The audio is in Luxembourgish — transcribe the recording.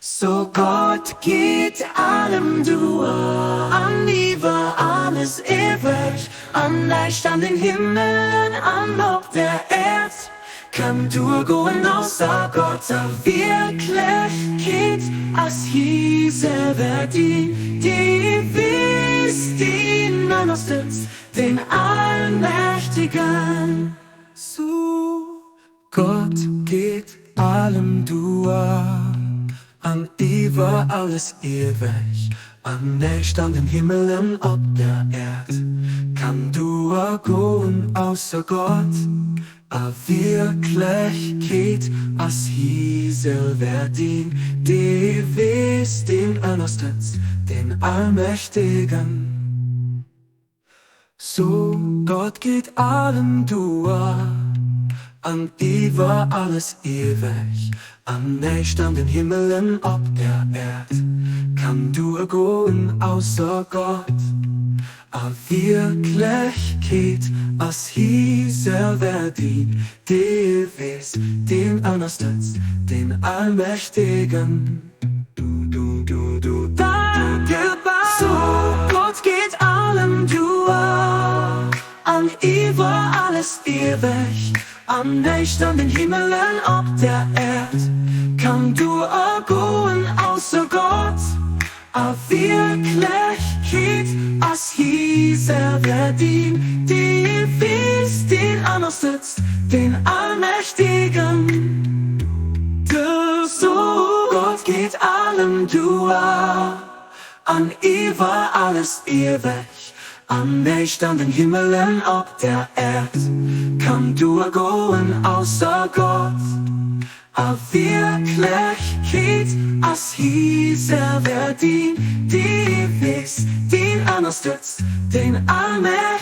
So Gott geht allem duer an iwwer alles ewech, an näischt an den Himmelen an op der Äerd kann duergoen ausser Gott. A Wierklechkeet ass hie selwer deen, dee weess, deen ënnerstëtzt, den Allmächtegen. So Gott geet allem duer an iwwer alles ewech, an näischt an den Himmelen op der Äerd kann duer goen ausser Gott. A Wierklechkeet ass hie selwer deen, dee weess, deen ënnerstëtzt, den Allmächtegen. So Gott geet allem duer an iwwer alles ewech, an näischt an den Himmelen op der Äerd kann duer goen ausser Gott. A Wierklechkeet ass hie selwer deen, dee weess, deen ënnerstëtzt, den Allmächtegen. So Gott geet allem duer an iwwer alles ewech, an näischt an den Himmelen op der Äerd kann duer goen ausser Gott. A Wierklechkeet ass hie selwer deen, dee weess, deen ënnerstëtzt, den Allmächtegen. De So Gott geet allem duer an iwwer alles ewech, an näischt an den Himmelen op der Äerd kann duer goen ausser Gott. A Wierklechkeet ass hie selwer deen, dee weess, deen ënnerstëtzt, den Allmächtegen.